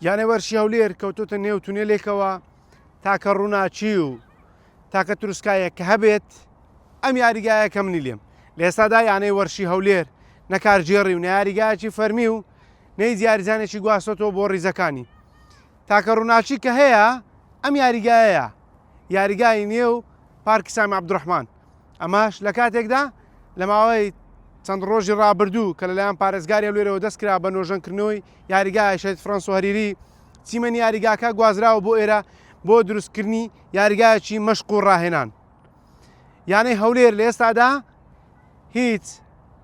یانەی وەرشی هەولێر کەوتۆتە نێو تونێلێکەوە تاکە ڕووناکی و تاکە تروسکایەک کە هەبێت ئەم یاریگایە کە منی لێم لە ئێستادا یانەی وەرشی هەولێر نە کارگێڕی و نە یاریگایەکی فەرمی و نەیج یاریزانێکی گواستۆتەوە بۆ ڕیزەکانی تاکە ڕووناکی کە هەیە ئەم یاریگایەیە یاریگای نێو پارکی سامی عەبدوڕەحمان ئەمەش لە کاتێکدا لە ماوەی چەند ڕۆژی ڕابردوو کە لەلایەن پارێزگاری هەولێرەوە دەستکرا بە نۆژەنکردنەوەی یاریگای شەهید فرەنسۆ هەریری چیمەنی یاریگاکە گوازراوە بۆ ئێرە بۆ دروستکردنی یاریگایەکی مەشق و ڕاهێنان یانەی هەولێر لە ئێستادا هیچ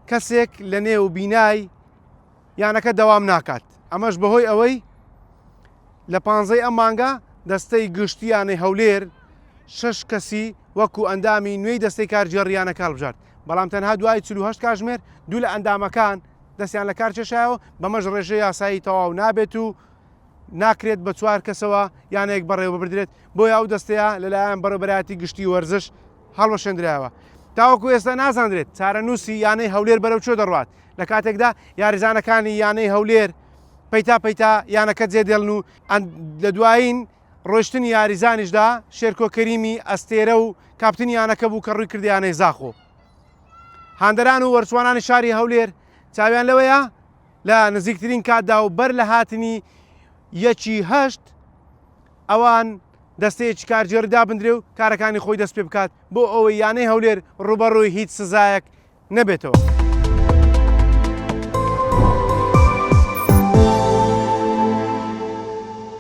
کەسێک لە نێو بینای یانەکە دەوام ناکات، ئەمەش بەهۆی ئەوەی لە پانزەی ئەم مانگە دەستەی گشتی یانەی هەولێر شەش کەسی وەکو ئەندامی نوێی دەستەی کارگێڕی یانەکە هەڵبژارد، بەڵام تەنها دوای 48 کاژمێر دوو لە ئەندامەکان دەستیان لە کار کێشایەوە، بەمەش ڕێژەی یاسایی تەواو نابێت و ناکرێت بە چوار کەسەوە یانەیەک بەڕێوەببردرێت، بۆیە ئەو دەستەیە لەلایەن بەڕێوەبەرایەتی گشتی وەرزش هەڵوەشێندرایەوە. تاوەکو ئێستا نازانرێت چارەنووسی یانەی هەولێر بەرەو کوێ دەڕوات، لە کاتێکدا یاریزانەکانی یانەی هەولێر پەیتا پەیتا یانەکە جێدێڵن و لە دوایین ڕۆشتنی یاریزانیشدا شێرکۆ کەریمی ئەستێرە و کاپتنی یانەکە بوو کە ڕووی کردە یانەی زاخۆ. هاندەران و وەرزشوانانی شاری هەولێر چاویان لەوەیە لە نزیکترین کاتدا و بەر لە هاتنی یەکی هەشت ئەوان دەستەیەکی کارگێڕی دابندرێ و کارەکانی خۆی دەست پێ بکات بۆ ئەوەی یانەی هەولێر ڕووبەڕووی هیچ سزایەک نەبێتەوە.